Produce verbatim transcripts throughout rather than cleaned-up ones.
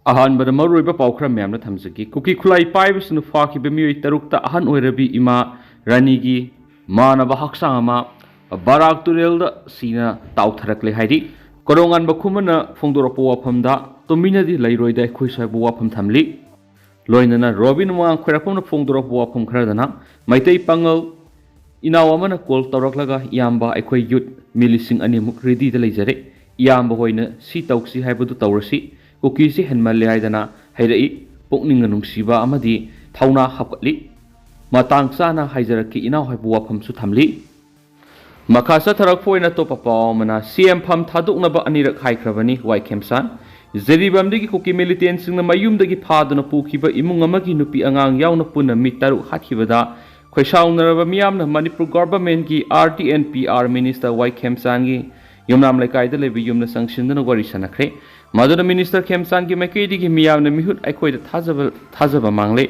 ꯑꯍꯥꯟꯕꯗ ꯃꯔꯨꯑꯣꯏꯕ ꯄꯥꯎ ꯈꯔ ꯃꯌꯥꯝꯅ ꯊꯝꯖꯒꯦ꯫ ꯀꯨꯀꯤ ꯈꯨꯠꯂꯥꯏ ꯄꯥꯏꯕꯁꯤꯡꯅ ꯐꯥꯈꯤꯕ ꯃꯤꯑꯣꯏ ꯇꯔꯨꯛꯇ ꯑꯍꯟ ꯑꯣꯏꯔꯕꯤ ꯏꯃꯥ ꯔꯥꯅꯤꯒꯤ ꯃꯥꯟꯅꯕ ꯍꯛꯆꯥꯡ ꯑꯃ ꯕꯔꯥꯛ ꯇꯨꯔꯦꯜꯗ ꯁꯤꯅ ꯇꯥꯎꯊꯔꯛꯂꯦ ꯍꯥꯏꯔꯤ꯫ ꯀꯣꯔꯧꯉꯥꯟꯕ ꯈꯨꯃꯟꯅ ꯐꯣꯡꯗꯣꯔꯛꯄ ꯋꯥꯐꯝꯗ ꯇꯨꯃꯤꯟꯅꯗꯤ ꯂꯩꯔꯣꯏꯗ ꯑꯩꯈꯣꯏꯁꯨ ꯍꯥꯏꯕ ꯋꯥꯐꯝ ꯊꯝꯂꯤ꯫ ꯂꯣꯏꯅꯅ ꯔꯣꯕꯤꯟ ꯃꯉꯥꯡ ꯈꯣꯏꯔꯥꯛꯄꯝꯅ ꯐꯣꯡꯗꯣꯔꯛꯄ ꯋꯥꯐꯝ ꯈꯔꯗꯅ ꯃꯩꯇꯩ ꯄꯥꯉꯜ ꯏꯅꯥꯎ ꯑꯃꯅ ꯀꯣꯜ ꯇꯧꯔꯛꯂꯒ, "ꯏꯌꯥꯝꯕ, ꯑꯩꯈꯣꯏ ꯌꯨꯠ ꯃꯤ ꯂꯤꯁꯤꯡ ꯑꯅꯤꯃꯨꯛ ꯔꯦꯗꯤꯗ ꯂꯩꯖꯔꯦ, ꯏꯌꯥꯝꯕ ꯍꯣꯏꯅ ꯁꯤ ꯇꯧꯁꯤ ꯍꯥꯏꯕꯗꯨ ꯇꯧꯔꯁꯤ, ꯀꯨꯀꯤꯁꯤ ꯍꯦꯟꯃꯜꯂꯦ" ꯍꯥꯏꯗꯅ ꯍꯩꯔꯛꯏ꯫ ꯄꯨꯛꯅꯤꯡ ꯅꯨꯡꯁꯤꯕ ꯑꯃꯗꯤ ꯊꯧꯅꯥ ꯍꯥꯞꯀꯠꯂꯤ꯫ "ꯃꯇꯥꯡ ꯆꯥꯅ ꯍꯥꯏꯖꯔꯛꯀꯦ ꯏꯅꯥꯎ" ꯍꯥꯏꯕ ꯋꯥꯐꯝꯁꯨ ꯊꯝꯂꯤ꯫ ꯃꯈꯥ ꯆꯠꯊꯔꯛꯄ ꯑꯣꯏꯅ ꯑꯇꯣꯞꯄ ꯄꯥꯎ ꯑꯃꯅ, ꯁꯤ ꯑꯦꯝ ꯐꯝ ꯊꯥꯗꯣꯛꯅꯕ ꯑꯅꯤꯔꯛ ꯍꯥꯏꯈ꯭ꯔꯕꯅꯤ ꯋꯥꯏ ꯈꯦꯝꯆꯥꯟ꯫ ꯖꯤꯔꯤꯕꯥꯝꯗꯒꯤ ꯀꯨꯀꯤ ꯃꯤꯂꯤꯇꯦꯟꯁꯤꯡꯅ ꯃꯌꯨꯝꯗꯒꯤ ꯐꯥꯗꯨꯅ ꯄꯨꯈꯤꯕ ꯏꯃꯨꯡ ꯑꯃꯒꯤ ꯅꯨꯄꯤ ꯑꯉꯥꯡ ꯌꯥꯎꯅ ꯄꯨꯟꯅ ꯃꯤ ꯇꯔꯨꯛ ꯍꯥꯠꯈꯤꯕꯗ ꯈꯣꯏꯁꯥꯎꯅꯔꯕ ꯃꯤꯌꯥꯝꯅ ꯃꯅꯤꯄꯨꯔ ꯒꯣꯚꯔꯟꯃꯦꯟꯠꯀꯤ R D N P R minister Y ꯈꯦꯝꯆꯥꯟꯒꯤ ꯌꯨꯝꯅꯥꯝ ꯂꯩꯀꯥꯏꯗ ꯂꯩꯕ ꯌꯨꯝꯗ ꯆꯪꯁꯤꯟꯗꯨꯅ ꯋꯥꯔꯤ ꯁꯥꯟꯅꯈ꯭ꯔꯦ꯫ ꯃꯗꯨꯗ ꯃꯤꯅꯤꯁꯇꯔ ꯈꯦꯝꯆꯥꯟꯒꯤ ꯃꯥꯏꯀꯩꯗꯒꯤ ꯃꯤꯌꯥꯝꯅ ꯃꯤꯍꯨꯠ ꯑꯩꯈꯣꯏꯗ ꯊꯥꯖꯕ, ꯊꯥꯖꯕ ꯃꯥꯡꯂꯦ꯫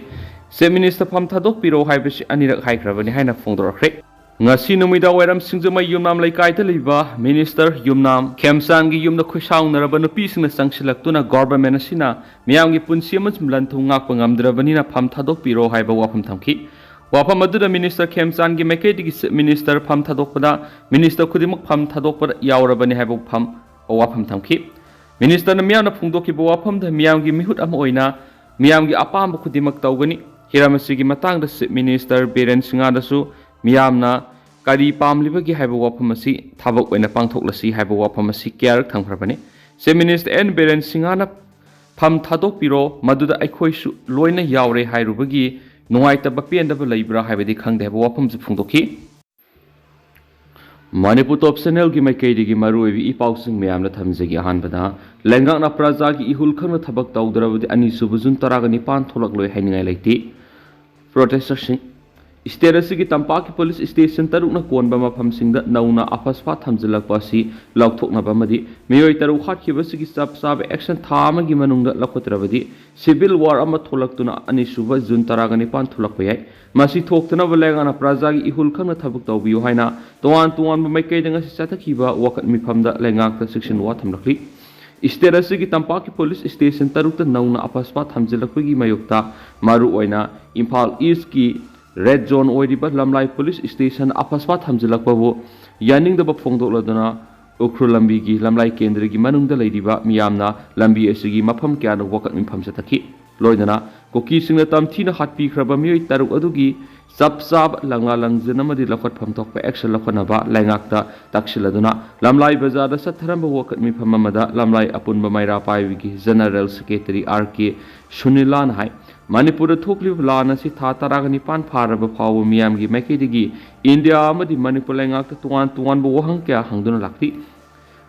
ꯆꯤꯐ ꯃꯤꯅꯤꯁꯇꯔ ꯐꯝ ꯊꯥꯗꯣꯛꯄꯤꯔꯣ ꯍꯥꯏꯕꯁꯤ ꯑꯅꯤꯔꯛ ꯍꯥꯏꯈ꯭ꯔꯕꯅꯤ ꯍꯥꯏꯅ ꯐꯣꯡꯗꯣꯔꯛꯈ꯭ꯔꯦ꯫ ꯉꯁꯤ ꯅꯨꯃꯤꯗꯥꯡ ꯋꯥꯏꯔꯝ ꯁꯤꯡꯖꯃꯩ ꯌꯨꯝꯅꯥꯝ ꯂꯩꯀꯥꯏꯗ ꯂꯩꯕ ꯃꯤꯅꯤꯁꯇꯔ ꯌꯨꯝꯅꯥꯝ ꯈꯦꯝꯆꯥꯟꯒꯤ ꯌꯨꯝꯗ ꯈꯣꯏꯁꯥꯎꯅꯔꯕ ꯅꯨꯄꯤꯁꯤꯡꯅ ꯆꯪꯁꯤꯜꯂꯛꯇꯨꯅ ꯒꯣꯚꯔꯟꯃꯦꯟꯠ ꯑꯁꯤꯅ ꯃꯤꯌꯥꯝꯒꯤ ꯄꯨꯟꯁꯤ ꯑꯃꯁꯨꯡ ꯂꯟ ꯊꯨꯝ ꯉꯥꯛꯄ ꯉꯝꯗ꯭ꯔꯕꯅꯤꯅ ꯐꯝ ꯊꯥꯗꯣꯛꯄꯤꯔꯣ ꯍꯥꯏꯕ ꯋꯥꯐꯝ ꯊꯝꯈꯤ꯫ ꯋꯥꯐꯝ ꯑꯗꯨꯗ ꯃꯤꯅꯤꯁꯇꯔ ꯈꯦꯝꯆꯥꯟꯒꯤ ꯃꯥꯏꯀꯩꯗꯒꯤ ꯆꯤꯐ ꯃꯤꯅꯤꯁꯇꯔ ꯐꯝ ꯊꯥꯗꯣꯛꯄꯗ ꯃꯤꯅꯤꯁꯇꯔ ꯈꯨꯗꯤꯡꯃꯛ ꯐꯝ ꯊꯥꯗꯣꯛꯄꯗ ꯌꯥꯎꯔꯕꯅꯤ ꯍꯥꯏꯕ ꯐꯝ, ꯋꯥꯐꯝ ꯊꯝꯈꯤ꯫ ꯃꯤꯅꯤꯁꯇꯔꯅ ꯃꯤꯌꯥꯝꯅ ꯐꯣꯡꯗꯣꯛꯈꯤꯕ ꯋꯥꯐꯝꯗ ꯃꯤꯌꯥꯝꯒꯤ ꯃꯤꯍꯨꯠ ꯑꯃ ꯑꯣꯏꯅ ꯃꯤꯌꯥꯝꯒꯤ ꯑꯄꯥꯝꯕ ꯈꯨꯗꯤꯡꯃꯛ ꯇꯧꯒꯅꯤ꯫ ꯍꯤꯔꯝ ꯑꯁꯤꯒꯤ ꯃꯇꯥꯡꯗ ꯆꯤꯐ ꯃꯤꯅꯤꯁꯇꯔ ꯕꯤꯔꯦꯟ ꯁꯤꯡꯍꯗꯁꯨ ꯃꯤꯌꯥꯝꯅ ꯀꯔꯤ ꯄꯥꯝꯂꯤꯕꯒꯦ ꯍꯥꯏꯕ ꯋꯥꯐꯝ ꯑꯁꯤ ꯊꯕꯛ ꯑꯣꯏꯅ ꯄꯥꯡꯊꯣꯛꯂꯁꯤ ꯍꯥꯏꯕ ꯋꯥꯐꯝ ꯑꯁꯤ ꯀꯌꯥꯔꯛ ꯊꯝꯈ꯭ꯔꯕꯅꯤ꯫ ꯆꯤꯐ ꯃꯤꯅꯤꯁꯇꯔ ꯑꯦꯟ ꯕꯤꯔꯦꯟ ꯁꯤꯡꯍꯅ ꯐꯝ ꯊꯥꯗꯣꯛꯄꯤꯔꯣ, ꯃꯗꯨꯗ ꯑꯩꯈꯣꯏꯁꯨ ꯂꯣꯏꯅ ꯌꯥꯎꯔꯦ ꯍꯥꯏꯔꯨꯕꯒꯤ ꯅꯨꯡꯉꯥꯏꯇꯕ ꯄꯦꯟꯗꯕ ꯂꯩꯕ꯭ꯔꯥ ꯍꯥꯏꯕꯗꯤ ꯈꯪꯗꯦ ꯍꯥꯏꯕ ꯋꯥꯐꯝꯁꯨ ꯐꯣꯡꯗꯣꯛꯈꯤ꯫ ꯃꯅꯤꯄꯨꯔ ꯇꯣꯞ ꯆꯦꯅꯦꯜꯒꯤ ꯃꯥꯏꯀꯩꯗꯒꯤ ꯃꯔꯨꯑꯣꯏꯕ ꯏ ꯄꯥꯎꯁꯤꯡ ꯃꯌꯥꯝꯅ ꯊꯝꯖꯒꯦ꯫ ꯑꯍꯥꯟꯕꯗ, ꯂꯩꯉꯥꯛꯅ ꯄ꯭ꯔꯖꯥꯒꯤ ꯏꯍꯨꯜ ꯈꯪꯅ ꯊꯕꯛ ꯇꯧꯗ꯭ꯔꯕꯗꯤ ꯑꯅꯤꯁꯨꯕ ꯖꯨꯟ ꯇꯔꯥꯒ ꯅꯤꯄꯥꯟ ꯊꯣꯛꯂꯛꯂꯣꯏ ꯍꯥꯏꯅꯤꯡꯉꯥꯏ ꯂꯩꯇꯦ꯫ ꯄ꯭ꯔꯣꯇꯦꯁꯇꯔꯁꯤꯡ꯫ ꯁ꯭ꯇꯦꯠ ꯑꯁꯤꯒꯤ ꯇꯝꯄꯥꯛꯀꯤ ꯄꯨꯂꯤꯁ ꯁ꯭ꯇꯦꯁꯟ ꯇꯔꯨꯛꯅ ꯀꯣꯟꯕ ꯃꯐꯝꯁꯤꯡꯗ ꯅꯧꯅ ꯑꯐꯁꯐꯥ ꯊꯝꯖꯤꯜꯂꯛꯄ ꯑꯁꯤ ꯂꯧꯊꯣꯛꯅꯕ ꯑꯃꯗꯤ ꯃꯤꯑꯣꯏ ꯇꯔꯨꯛ ꯍꯥꯠꯈꯤꯕꯁꯤꯒꯤ ꯆꯞ ꯆꯥꯕ ꯑꯦꯛꯁꯟ ꯊꯥ ꯑꯃꯒꯤ ꯃꯅꯨꯡꯗ ꯂꯧꯈꯠꯇ꯭ꯔꯕꯗꯤ ꯁꯤꯚꯤꯜ ꯋꯥꯔ ꯑꯃ ꯊꯣꯛꯂꯛꯇꯨꯅ ꯑꯅꯤꯁꯨꯕ ꯖꯨꯟ ꯇꯔꯥꯒ ꯅꯤꯄꯥꯟ ꯊꯣꯛꯂꯛꯄ ꯌꯥꯏ꯫ ꯃꯁꯤ ꯊꯣꯛꯇꯅꯕ ꯂꯩꯉꯥꯛꯅ ꯄ꯭ꯔꯖꯥꯒꯤ ꯏꯍꯨꯜ ꯈꯪꯅ ꯊꯕꯛ ꯇꯧꯕꯤꯌꯨ ꯍꯥꯏꯅ ꯇꯣꯉꯥꯟ ꯇꯣꯉꯥꯟꯕ ꯃꯥꯏꯀꯩꯗ ꯉꯁꯤ ꯆꯠꯊꯈꯤꯕ ꯋꯥꯀꯠ ꯃꯤꯐꯝꯗ ꯂꯩꯉꯥꯛꯇ ꯆꯦꯛꯁꯤꯟ ꯋꯥ ꯊꯝꯂꯛꯂꯤ꯫ ꯁ꯭ꯇꯦꯠ ꯑꯁꯤꯒꯤ ꯇꯝꯄꯥꯛꯀꯤ ꯄꯨꯂꯤꯁ ꯁ꯭ꯇꯦꯁꯟ ꯇꯔꯨꯛꯇ ꯅꯧꯅ ꯑꯐꯁꯄꯥ ꯊꯝꯖꯤꯜꯂꯛꯄꯒꯤ ꯃꯥꯌꯣꯛꯇ ꯃꯔꯨꯑꯣꯏꯅ ꯏꯝꯐꯥꯜ ꯏꯁꯀꯤ ꯔꯦꯗ ꯖꯣꯟ ꯑꯣꯏꯔꯤꯕ ꯂꯝꯂꯥꯏ ꯄꯨꯂꯤꯁ ꯁ꯭ꯇꯦꯁꯟ ꯑꯐꯁꯄꯥ ꯊꯝꯖꯤꯜꯂꯛꯄꯕꯨ ꯌꯥꯅꯤꯡꯗꯕ ꯐꯣꯡꯗꯣꯛꯂꯗꯨꯅ ꯎꯈ꯭ꯔꯨꯜ ꯂꯝꯕꯤꯒꯤ ꯂꯝꯂꯥꯏ ꯀꯦꯟꯗ꯭ꯔꯒꯤ ꯃꯅꯨꯡꯗ ꯂꯩꯔꯤꯕ ꯃꯤꯌꯥꯝꯅ ꯂꯝꯕꯤ ꯑꯁꯤꯒꯤ ꯃꯐꯝ ꯀꯌꯥꯗ ꯋꯥꯀꯠ ꯃꯤꯐꯝ ꯆꯠꯊꯈꯤ꯫ ꯂꯣꯏꯅꯅ ꯀꯨꯀꯤꯁꯤꯡꯅ ꯇꯝꯊꯤꯅ ꯍꯥꯠꯄꯤꯈ꯭ꯔꯕ ꯃꯤꯑꯣꯏ ꯇꯔꯨꯛ ꯑꯗꯨꯒꯤ ꯆꯞ ꯆꯥꯕ ꯂꯪꯂꯥ ꯂꯪꯖꯤꯟ ꯑꯃꯗꯤ ꯂꯧꯈꯠꯐꯝ ꯊꯣꯛꯄ action ꯂꯧꯈꯠꯅꯕ ꯂꯩꯉꯥꯛꯇ ꯇꯥꯛꯁꯤꯜꯂꯗꯨꯅ ꯂꯝꯂꯥꯏ ꯕꯖꯥꯔꯗ ꯆꯠꯊꯔꯝꯕ ꯋꯥꯀꯠ ꯃꯤꯐꯝ ꯑꯃꯗ ꯂꯝꯂꯥꯏ ꯑꯄꯨꯟꯕ ꯃꯩꯔꯥ ꯄꯥꯏꯕꯤꯒꯤ General Secretary R K ꯁꯨꯅꯤꯂꯥꯅ ꯍꯥꯏ, ꯃꯅꯤꯄꯨꯔꯗ ꯊꯣꯛꯂꯤꯕ ꯂꯥꯟ ꯑꯁꯤ ꯊꯥ ꯇꯔꯥꯒ ꯅꯤꯄꯥꯟ ꯐꯥꯔꯕ ꯐꯥꯎꯕ ꯃꯤꯌꯥꯝꯒꯤ ꯃꯥꯏꯀꯩꯗꯒꯤ ꯏꯟꯗꯤꯌꯥ ꯑꯃꯗꯤ ꯃꯅꯤꯄꯨꯔ ꯂꯩꯉꯥꯛꯇ ꯇꯣꯉꯥꯟ ꯇꯣꯉꯥꯟꯕ ꯋꯥꯍꯪ ꯀꯌꯥ ꯍꯪꯗꯨꯅ ꯂꯥꯛꯂꯤ꯫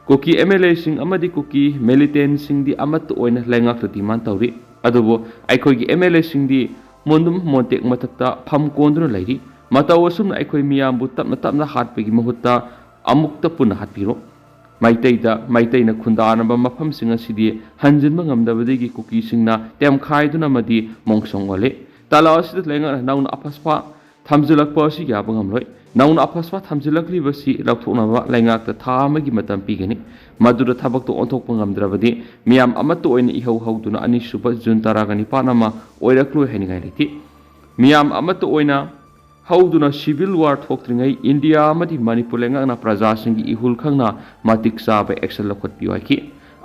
ꯀꯨꯀꯤ MLAꯁꯤꯡ ꯑꯃꯗꯤ ꯀꯨꯀꯤ militantꯁꯤꯡꯗꯤ ꯑꯃꯠꯇ ꯑꯣꯏꯅ ꯂꯩꯉꯥꯛꯇ demand ꯇꯧꯔꯤ꯫ ꯑꯗꯨꯕꯨ ꯑꯩꯈꯣꯏꯒꯤ MLAꯁꯤꯡꯗꯤ ꯃꯣꯟꯗꯨꯝ ꯃꯣꯟꯇꯦꯛ ꯃꯊꯛꯇ ꯐꯝ ꯀꯣꯟꯗꯨꯅ ꯂꯩꯔꯤ꯫ ꯃꯇꯧ ꯑꯁꯨꯝꯅ ꯑꯩꯈꯣꯏ ꯃꯤꯌꯥꯝꯕꯨ ꯇꯞꯅ ꯇꯞꯅ ꯍꯥꯠꯄꯒꯤ ꯃꯍꯨꯠꯇ ꯑꯃꯨꯛꯇ ꯄꯨꯟꯅ ꯍꯥꯠꯄꯤꯔꯣ꯫ ꯃꯩꯇꯩꯗ, ꯃꯩꯇꯩꯅ ꯈꯨꯟꯗꯥꯅꯕ ꯃꯐꯝꯁꯤꯡ ꯑꯁꯤꯗꯤ ꯍꯟꯖꯤꯟꯕ ꯉꯝꯗꯕꯗꯒꯤ ꯀꯨꯀꯤꯁꯤꯡꯅ ꯇꯦꯝꯈꯥꯏꯗꯨꯅ ꯑꯃꯗꯤ ꯃꯣꯡꯁꯣꯡ ꯑꯣꯜꯂꯦ꯫ ꯇꯥꯂꯥ ꯑꯁꯤꯗ ꯂꯩꯉꯥꯛꯅ ꯅꯧꯅ ꯑꯐꯁꯄꯥ ꯊꯝꯖꯤꯜꯂꯛꯄ ꯑꯁꯤ ꯌꯥꯕ ꯉꯝꯂꯣꯏ꯫ ꯅꯧꯅ ꯑꯐꯁꯄꯥ ꯊꯝꯖꯤꯜꯂꯛꯂꯤꯕꯁꯤ ꯂꯧꯊꯣꯛꯅꯕ ꯂꯩꯉꯥꯛꯇ ꯊꯥ ꯑꯃꯒꯤ ꯃꯇꯝ ꯄꯤꯒꯅꯤ꯫ ꯃꯗꯨꯗ ꯊꯕꯛꯇꯨ ꯑꯣꯟꯊꯣꯛꯄ ꯉꯝꯗ꯭ꯔꯕꯗꯤ ꯃꯤꯌꯥꯝ ꯑꯃꯠꯇ ꯑꯣꯏꯅ ꯏꯍꯧ ꯍꯧꯗꯨꯅ ꯑꯅꯤꯁꯨꯕ ꯖꯨꯟ ꯇꯔꯥꯒ ꯅꯤꯄꯥꯟ ꯑꯃ ꯑꯣꯏꯔꯛꯂꯣꯏ ꯍꯥꯏꯅꯤꯡꯉꯥꯏ ꯂꯩꯇꯦ꯫ ꯃꯤꯌꯥꯝ ꯑꯃꯠꯇ ꯑꯣꯏꯅ ꯍꯧꯗꯨꯅ civil war ꯊꯣꯛꯇ꯭ꯔꯤꯉꯩ ꯏꯟꯗꯤꯌꯥ ꯑꯃꯗꯤ ꯃꯅꯤꯄꯨꯔ ꯂꯩꯉꯥꯛꯅ ꯄ꯭ꯔꯖꯥꯁꯤꯡꯒꯤ ꯏꯍꯨꯜ ꯈꯪꯅ ꯃꯇꯤꯛ ꯆꯥꯕ action ꯂꯧꯈꯠꯄꯤꯌꯨ ꯍꯥꯏꯈꯤ꯫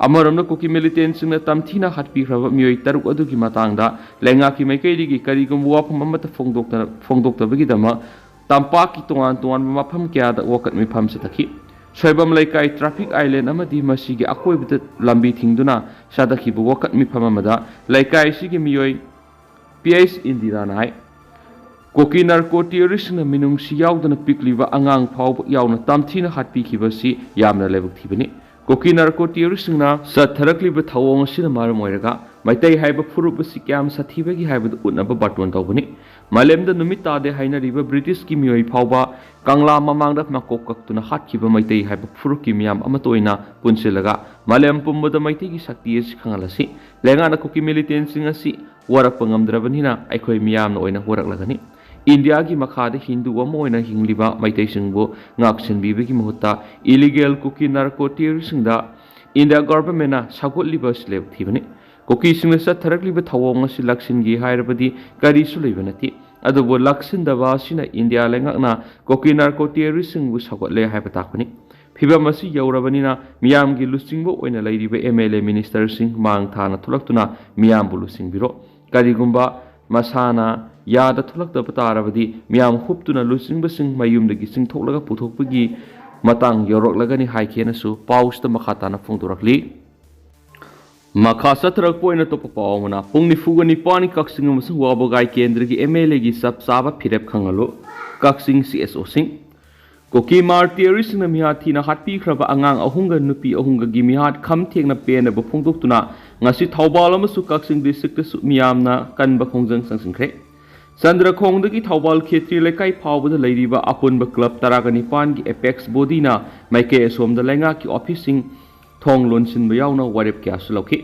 ꯑꯃꯔꯣꯝꯗ ꯀꯨꯀꯤ militantꯁꯤꯡꯅ ꯇꯝꯊꯤꯅ ꯍꯥꯠꯄꯤꯈ꯭ꯔꯕ ꯃꯤꯑꯣꯏ ꯇꯔꯨꯛ ꯑꯗꯨꯒꯤ ꯃꯇꯥꯡꯗ ꯂꯩꯉꯥꯛꯀꯤ ꯃꯥꯏꯀꯩꯗꯒꯤ ꯀꯔꯤꯒꯨꯝꯕ ꯋꯥꯐꯝ ꯑꯃꯠꯇ ꯐꯣꯡꯗꯣꯛꯇꯅ, ꯐꯣꯡꯗꯣꯛꯇꯕꯒꯤꯗꯃꯛ ꯇꯝꯄꯥꯛꯀꯤ ꯇꯣꯉꯥꯟ ꯇꯣꯉꯥꯟꯕ ꯃꯐꯝ ꯀꯌꯥꯗ ꯋꯥꯀꯠ ꯃꯤꯐꯝ ꯆꯠꯊꯈꯤ꯫ ꯁꯣꯏꯕꯝ ꯂꯩꯀꯥꯏ traffic island ꯑꯃꯗꯤ ꯃꯁꯤꯒꯤ ꯑꯀꯣꯏꯕꯗ ꯂꯝꯕꯤ ꯊꯤꯡꯗꯨꯅ ꯆꯠꯊꯈꯤꯕ ꯋꯥꯀꯠ ꯃꯤꯐꯝ ꯑꯃꯗ ꯂꯩꯀꯥꯏ ꯑꯁꯤꯒꯤ ꯃꯤꯑꯣꯏ P H ꯏꯟꯗꯤꯔꯥꯅ ꯍꯥꯏ, ꯀꯨꯀꯤ narco terroristꯁꯤꯡꯅ ꯃꯤꯅꯨꯡꯁꯤ ꯌꯥꯎꯗꯅ ꯄꯤꯛꯂꯤꯕ ꯑꯉꯥꯡ ꯐꯥꯎꯕ ꯌꯥꯎꯅ ꯇꯝꯊꯤꯅ ꯍꯥꯠꯄꯤꯈꯤꯕꯁꯤ ꯌꯥꯝꯅ ꯂꯥꯏꯕꯛ ꯊꯤꯕꯅꯤ꯫ ꯀꯨꯀꯤ narco terroristꯁꯤꯡꯅ ꯆꯠꯊꯔꯛꯂꯤꯕ ꯊꯧꯑꯣꯡ ꯑꯁꯤꯅ ꯃꯔꯝ ꯑꯣꯏꯔꯒ ꯃꯩꯇꯩ ꯍꯥꯏꯕ ꯐꯨꯔꯨꯞ ꯑꯁꯤ ꯀꯌꯥꯝ ꯁꯥꯊꯤꯕꯒꯦ ꯍꯥꯏꯕꯗꯨ ꯎꯠꯅꯕ ꯕꯥꯔꯇꯣꯟ ꯇꯧꯕꯅꯤ꯫ ꯃꯥꯂꯦꯝꯗ ꯅꯨꯃꯤꯠ ꯇꯥꯗꯦ ꯍꯥꯏꯅꯔꯤꯕ ꯕ꯭ꯔꯤꯇꯤꯁꯀꯤ ꯃꯤꯑꯣꯏ ꯐꯥꯎꯕ ꯀꯪꯂꯥ ꯃꯃꯥꯡꯗ ꯃꯀꯣꯛ ꯀꯛꯇꯨꯅ ꯍꯥꯠꯈꯤꯕ ꯃꯩꯇꯩ ꯍꯥꯏꯕ ꯐꯨꯔꯨꯞꯀꯤ ꯃꯤꯌꯥꯝ ꯑꯃꯠꯇ ꯑꯣꯏꯅ ꯄꯨꯟꯁꯤꯜꯂꯒ ꯃꯥꯂꯦꯝ ꯄꯨꯝꯕꯗ ꯃꯩꯇꯩꯒꯤ ꯁꯛꯇꯤ ꯑꯁꯤ ꯈꯪꯍꯜꯂꯁꯤ꯫ ꯂꯩꯉꯥꯛꯅ ꯀꯨꯀꯤ militantꯁꯤꯡ ꯑꯁꯤ ꯋꯥꯔꯛꯄ ꯉꯝꯗ꯭ꯔꯕꯅꯤꯅ ꯑꯩꯈꯣꯏ ꯃꯤꯌꯥꯝꯅ ꯑꯣꯏꯅ ꯋꯥꯔꯛꯂꯒꯅꯤ꯫ ꯏꯟꯗꯤꯌꯥꯒꯤ ꯃꯈꯥꯗ ꯍꯤꯟꯗꯨ ꯑꯃ ꯑꯣꯏꯅ ꯍꯤꯡꯂꯤꯕ ꯃꯩꯇꯩꯁꯤꯡꯕꯨ ꯉꯥꯛꯁꯦꯟꯕꯤꯕꯒꯤ ꯃꯍꯨꯠꯇ illegal ꯀꯨꯀꯤ narco terroristꯁꯤꯡꯗ ꯏꯟꯗꯤꯌꯥ ꯒꯚꯔꯟꯃꯦꯟꯅ ꯁꯧꯒꯠꯂꯤꯕ ꯑꯁꯤ ꯂꯥꯏꯕꯛ ꯊꯤꯕꯅꯤ꯫ ꯀꯨꯀꯤꯁꯤꯡꯅ ꯆꯠꯊꯔꯛꯂꯤꯕ ꯊꯧꯑꯣꯡ ꯑꯁꯤ ꯂꯥꯛꯁꯤꯟꯒꯦ ꯍꯥꯏꯔꯕꯗꯤ ꯀꯔꯤꯁꯨ ꯂꯩꯕ ꯅꯠꯇꯦ꯫ ꯑꯗꯨꯕꯨ ꯂꯥꯛꯁꯤꯟꯗꯕ ꯑꯁꯤꯅ ꯏꯟꯗꯤꯌꯥ ꯂꯩꯉꯥꯛꯅ ꯀꯨꯀꯤ ꯅꯥꯔꯀꯣ ꯇꯦꯔꯣꯔꯤꯁꯁꯤꯡꯕꯨ ꯁꯧꯒꯠꯂꯦ ꯍꯥꯏꯕ ꯇꯥꯛꯄꯅꯤ꯫ ꯐꯤꯚꯝ ꯑꯁꯤ ꯌꯧꯔꯕꯅꯤꯅ ꯃꯤꯌꯥꯝꯒꯤ ꯂꯨꯆꯤꯡꯕ ꯑꯣꯏꯅ ꯂꯩꯔꯤꯕ ꯑꯦꯝ ꯑꯦꯜ ꯑꯦ ꯃꯤꯅꯤꯁꯇꯔꯁꯤꯡ ꯃꯥꯡ ꯊꯥꯅ ꯊꯣꯛꯂꯛꯇꯨꯅ ꯃꯤꯌꯥꯝꯕꯨ ꯂꯨꯆꯤꯡꯕꯤꯔꯣ꯫ ꯀꯔꯤꯒꯨꯝꯕ ꯃꯁꯥꯅ ꯌꯥꯗ ꯊꯣꯛꯂꯛꯇꯕ ꯇꯥꯔꯕꯗꯤ ꯃꯤꯌꯥꯝ ꯍꯨꯞꯇꯨꯅ ꯂꯨꯆꯤꯡꯕꯁꯤꯡ ꯃꯌꯨꯝꯗꯒꯤ ꯆꯤꯡꯊꯣꯛꯂꯒ ꯄꯨꯊꯣꯛꯄꯒꯤ ꯃꯇꯥꯡ ꯌꯧꯔꯛꯂꯒꯅꯤ ꯍꯥꯏꯈꯤꯅꯁꯨ ꯄꯥꯎꯁꯤꯗ ꯃꯈꯥ ꯇꯥꯅ ꯐꯣꯡꯗꯣꯔꯛꯂꯤ꯫ ꯃꯈꯥ ꯆꯠꯊꯔꯛꯄ ꯑꯣꯏꯅ ꯑꯇꯣꯞꯄ ꯄꯥꯎ ꯑꯃꯅ, ꯄꯨꯡ ꯅꯤꯐꯨꯒ ꯅꯤꯄꯥꯟꯒꯤ ꯀꯛꯆꯤꯡ ꯑꯃꯁꯨꯡ ꯋꯥꯕꯒꯥꯏ ꯀꯦꯟꯗ꯭ꯔꯒꯤ ꯑꯦꯝ ꯑꯦꯜ ꯑꯦꯒꯤ ꯆꯞ ꯆꯥꯕ ꯐꯤꯔꯦꯞ ꯈꯪꯍꯜꯂꯨ꯫ ꯀꯛꯆꯤꯡ ꯁꯤ ꯑꯦꯁ ꯑꯣꯁꯤꯡ꯫ ꯀꯨꯀꯤ ꯃꯥꯔ ꯇꯦꯔꯣꯔꯤꯁꯁꯤꯡꯅ ꯃꯤꯍꯥꯠ ꯊꯤꯅ ꯍꯥꯠꯄꯤꯈ꯭ꯔꯕ ꯑꯉꯥꯡ ꯑꯍꯨꯝꯒ ꯅꯨꯄꯤ ꯑꯍꯨꯝꯒꯒꯤ ꯃꯤꯍꯥꯠ ꯈꯝ ꯊꯦꯡꯅ ꯄꯦꯟꯅꯕ ꯐꯣꯡꯗꯣꯛꯇꯨꯅ ꯉꯁꯤ ꯊꯧꯕꯥꯜ ꯑꯃꯁꯨꯡ ꯀꯛꯆꯤꯡ ꯗꯤꯁꯇ꯭ꯔꯤꯛꯇꯁꯨ ꯃꯤꯌꯥꯝꯅ ꯀꯟꯕ ꯈꯣꯡꯖꯪ ꯆꯪꯁꯤꯟꯈ꯭ꯔꯦ꯫ ꯆꯟꯗ꯭ꯔꯈꯣꯡꯗꯒꯤ ꯊꯧꯕꯥꯜ ꯈꯦꯇ꯭ꯔꯤ ꯂꯩꯀꯥꯏ ꯐꯥꯎꯕꯗ ꯂꯩꯔꯤꯕ ꯑꯄꯨꯟꯕ ꯀ꯭ꯂꯕ ꯇꯔꯥꯒ ꯅꯤꯄꯥꯟꯒꯤ ꯑꯦꯄꯦꯛꯁ ꯕꯣꯗꯤꯅ ꯃꯥꯏꯀꯩ ꯑꯁꯣꯝꯗ ꯂꯩꯉꯥꯛꯀꯤ ꯑꯣꯐꯤꯁꯁꯤꯡ ꯊꯣꯡ ꯂꯣꯟꯁꯤꯟꯕ ꯌꯥꯎꯅ ꯋꯥꯔꯦꯞ ꯀꯌꯥꯁꯨ ꯂꯧꯈꯤ꯫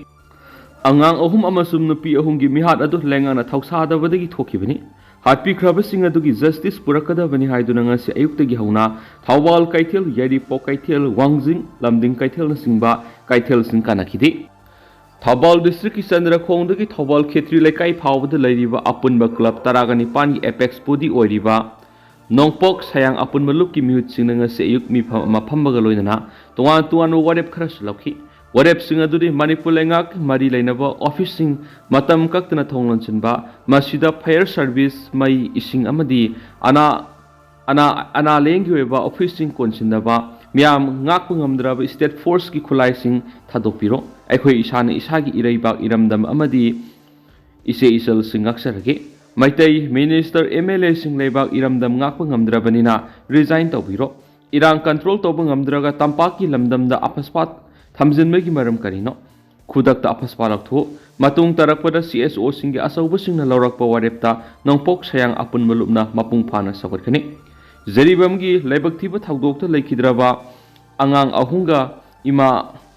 ꯑꯉꯥꯡ ꯑꯍꯨꯝ ꯑꯃꯁꯨꯡ ꯅꯨꯄꯤ ꯑꯍꯨꯝꯒꯤ ꯃꯤꯍꯥꯠ ꯑꯗꯨ ꯂꯩꯉꯥꯛꯅ ꯊꯧꯁꯥꯗꯕꯗꯒꯤ ꯊꯣꯛꯈꯤꯕꯅꯤ꯫ ꯍꯥꯠꯄꯤꯈ꯭ꯔꯕꯁꯤꯡ ꯑꯗꯨꯒꯤ ꯖꯁꯇꯤꯁ ꯄꯨꯔꯛꯀꯗꯕꯅꯤ ꯍꯥꯏꯗꯨꯅ ꯉꯁꯤ ꯑꯌꯨꯛꯇꯒꯤ ꯍꯧꯅ ꯊꯧꯕꯥꯜ ꯀꯩꯊꯦꯜ, ꯌꯥꯏꯔꯤꯄꯣꯛ ꯀꯩꯊꯦꯜ, ꯋꯥꯡꯖꯤꯡ, ꯂꯝꯗꯤꯡ ꯀꯩꯊꯦꯜꯅꯆꯤꯡꯕ ꯀꯩꯊꯦꯜꯁꯤꯡ ꯀꯥꯅꯈꯤꯗꯦ꯫ ꯊꯧꯕꯥꯜ ꯗꯤꯁꯇ꯭ꯔꯤꯛꯀꯤ ꯆꯟꯗ꯭ꯔꯈꯣꯡꯗꯒꯤ ꯊꯧꯕꯥꯜ ꯈꯦꯇ꯭ꯔꯤ ꯂꯩꯀꯥꯏ ꯐꯥꯎꯕꯗ ꯂꯩꯔꯤꯕ ꯑꯄꯨꯟꯕ ꯀ꯭ꯂꯕ ꯇꯔꯥꯒ ꯅꯤꯄꯥꯟꯒꯤ ꯑꯦꯄꯦꯛꯁ ꯕꯣꯗꯤ ꯑꯣꯏꯔꯤꯕ ꯅꯣꯡꯄꯣꯛ ꯁꯌꯥꯡ ꯑꯄꯨꯟꯕ ꯂꯨꯞꯀꯤ ꯃꯤꯍꯨꯠꯁꯤꯡꯅ ꯉꯁꯤ ꯑꯌꯨꯛ ꯃꯤꯐꯝ ꯑꯃ ꯐꯝꯕꯒ ꯂꯣꯏꯅꯅ ꯇꯣꯉꯥꯟ ꯇꯣꯉꯥꯟꯕ ꯋꯥꯔꯦꯞ ꯈꯔꯁꯨ ꯂꯧꯈꯤ꯫ ꯋꯥꯔꯦꯞꯁꯤꯡ ꯑꯗꯨꯗꯤ ꯃꯅꯤꯄꯨꯔ ꯂꯩꯉꯥꯛ ꯃꯔꯤ ꯂꯩꯅꯕ ꯑꯣꯐꯤꯁꯁꯤꯡ ꯃꯇꯝ ꯀꯛꯇꯅ ꯊꯣꯡ ꯂꯣꯟꯁꯤꯟꯕ, ꯃꯁꯤꯗ ꯐꯥꯌꯔ ꯁꯔꯚꯤꯁ, ꯃꯩ, ꯏꯁꯤꯡ ꯑꯃꯗꯤ ꯑꯅꯥ ꯑꯅꯥ ꯑꯅꯥ ꯂꯥꯌꯦꯡꯒꯤ ꯑꯣꯏꯕ ꯑꯣꯐꯤꯁꯁꯤꯡ ꯀꯣꯟꯁꯤꯟꯅꯕ, ꯃꯤꯌꯥꯝ ꯉꯥꯛꯄ ꯉꯝꯗ꯭ꯔꯕ ꯁ꯭ꯇꯦꯠ ꯐꯣꯔꯁꯀꯤ ꯈꯨꯠꯂꯥꯏꯁꯤꯡ ꯊꯥꯗꯣꯛꯄꯤꯔꯣ꯫ ꯑꯩꯈꯣꯏ ꯏꯁꯥꯅ ꯏꯁꯥꯒꯤ ꯏꯔꯩꯕꯥꯛ ꯏꯔꯝꯗꯝ ꯑꯃꯗꯤ ꯏꯆꯦ ꯏꯆꯜꯁꯤꯡ ꯉꯥꯛꯆꯔꯒꯦ꯫ ꯃꯩꯇꯩ ꯃꯤꯅꯤꯁꯇꯔ, ꯑꯦꯝ ꯑꯦꯜ ꯑꯦꯁꯤꯡ ꯂꯩꯕꯥꯛ ꯏꯔꯝꯗꯝ ꯉꯥꯛꯄ ꯉꯝꯗ꯭ꯔꯕꯅꯤꯅ ꯔꯤꯖꯥꯏꯟ ꯇꯧꯕꯤꯔꯣ꯫ ꯏꯔꯥꯡ ꯀꯟꯇ꯭ꯔꯣꯜ ꯇꯧꯕ ꯉꯝꯗ꯭ꯔꯒ ꯇꯝꯄꯥꯛꯀꯤ ꯂꯝꯗꯝꯗ ꯑꯐꯁꯄꯥꯠ ꯊꯝꯖꯤꯟꯕꯒꯤ ꯃꯔꯝ ꯀꯔꯤꯅꯣ? ꯈꯨꯗꯛꯇ ꯑꯐꯁꯄꯥ ꯂꯧꯊꯣꯛꯎ꯫ ꯃꯇꯨꯡ ꯇꯥꯔꯛꯄꯗ ꯁꯤ ꯑꯦꯁ ꯑꯣꯁꯤꯡꯒꯤ ꯑꯆꯧꯕꯁꯤꯡꯅ ꯂꯧꯔꯛꯄ ꯋꯥꯔꯦꯞꯇ ꯅꯣꯡꯄꯣꯛ ꯁꯌꯥꯡ ꯑꯄꯨꯟꯕ ꯂꯨꯞꯅ ꯃꯄꯨꯡ ꯐꯥꯅ ꯁꯧꯒꯠꯀꯅꯤ꯫ ꯖꯔꯤꯕꯥꯝꯒꯤ ꯂꯥꯏꯕꯛ ꯊꯤꯕ ꯊꯧꯗꯣꯛꯇ ꯂꯩꯈꯤꯗ꯭ꯔꯕ ꯑꯉꯥꯡ ꯑꯍꯨꯝꯒ ꯏꯃꯥ